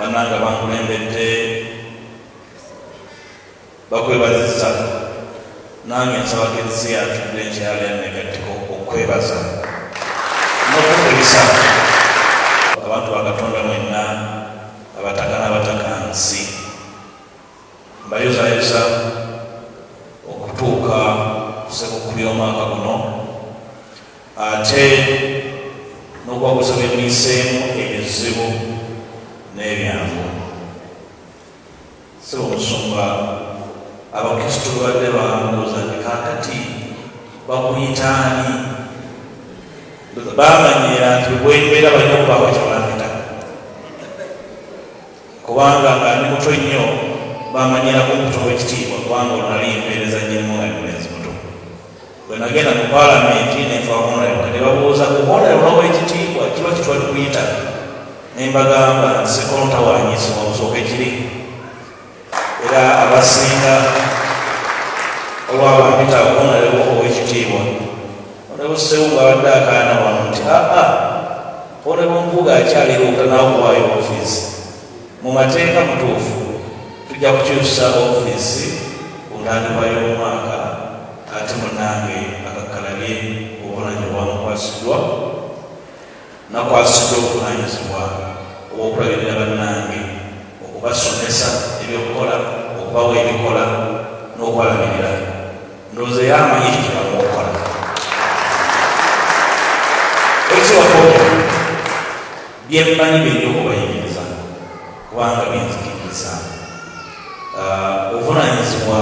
Bannange bankulembedde bakwebazizza, nange nsaba Keleziya atudde nkyalo yannegattiko okwebaza n'okukulisa abantu ba Katonda mwenna, abataka n'abatakansi. Mbayozayoza okutuuka ku Ssekukkulu y'omwaka guno ate n'okwaguza bye muyiseemu ebizibu n'ebyangu. Ssebo Musumba, Abakristu babadde bambuuza nti kaakati bakuyita ani? Baamanyiira nti bwembeera balina okubaako kye bampita, kubanga nga ndi muto nnyo bamanyiira kumpita Owekitiibwa, kubanga olwo nali mpeereza nnyinimu nga ndi mulenzi muto. Bwe nagenda mu Palamenti ne nfa Honorable, kati babuuza ku Honorable n'Owekitiibwa kiba kitwa tukuyita, ne mbagamba nti sikontawanyizibwa busooke kiri, era abasinga olwabampita Honorable Owekitiibwa. Honorable Ssewungu abadde akaana wano nti aa Honorable Mpuuga akyali luuka n'akuwaayo ofiisi mu mateeka mutuufu, tujja kukyusa ofiisi ku ntandikwa y'omwaka, ate munnange akakkalabye obuvunaanyizibwa bwamukwasiddwa. Nakwasiddwa obuvunaanyizibwa obw'okulabirira bannange, okubasomesa ebyokukola, okubawa ebikola n'okubalabirira. Ndowooza era amanyi ekyo kye bamuwa okukola. Ekitiibwa Ppookino, bye mmanyi bye nja okubayigiriza kubanga bye nzikiririzaamu. Obuvunaanyizibwa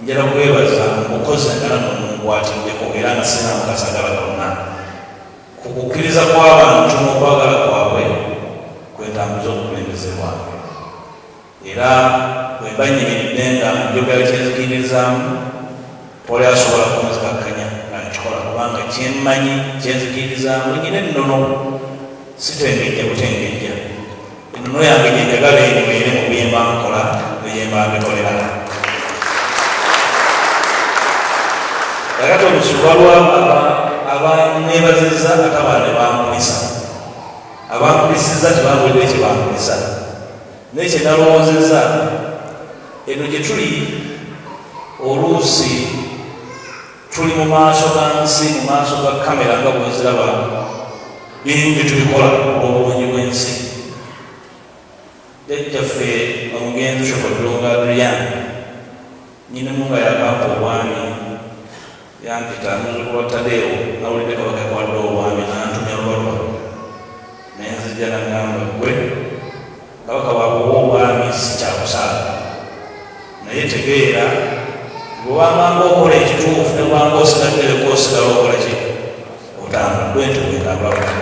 njala kwebaza mbukoze nga nammwe munkwatiddeko era nga sirina mukasagala konna. Ku kukkiriza kw'abantu n'okwagala kwabwe kwe ntambuza obukulembeze bwange. Era bwe mba nnyimiridde nga njogera kye nzikiririzaamu, tewali asobola kunzikakkanya nga nkikola, kubanga kye mmanyi kye nzikiririzaamu. Nnyina ennono, sitengejja butengejja. Ennono yange gye njagala enywere mu bye mba nkola ne gye mba mbikolera. Kaakati olusu waliwo abanneebazizza ate abalala ne bankulisa. Abankulisizza tebambuulidde kye bankulisa. Naye kye nalowoozezza, eno gye tuli oluusi tuli mu maaso ga nsi, mu maaso ga kamera nga bw'oziraba, bingi tubikola olw'obulungi bw'ensi. Jjajjaffe omugenzi Shokodongo Adrian, nnyinimu nga yakampa obwami, yampita, muzzukulu wa Tadeo, nawulidde Kabaka yakuwadde obwami, n'antumya Lubalwa. Ne nzija n'aŋŋamba, ggwe Kabaka bw'akuwa obwami si kya kusaaga, naye tegeera bw'obanga okola ekituufu ne bw'obanga osigadde leka osigala okola ki? Otambula. Bwentyo bwe ntambula bwentyo.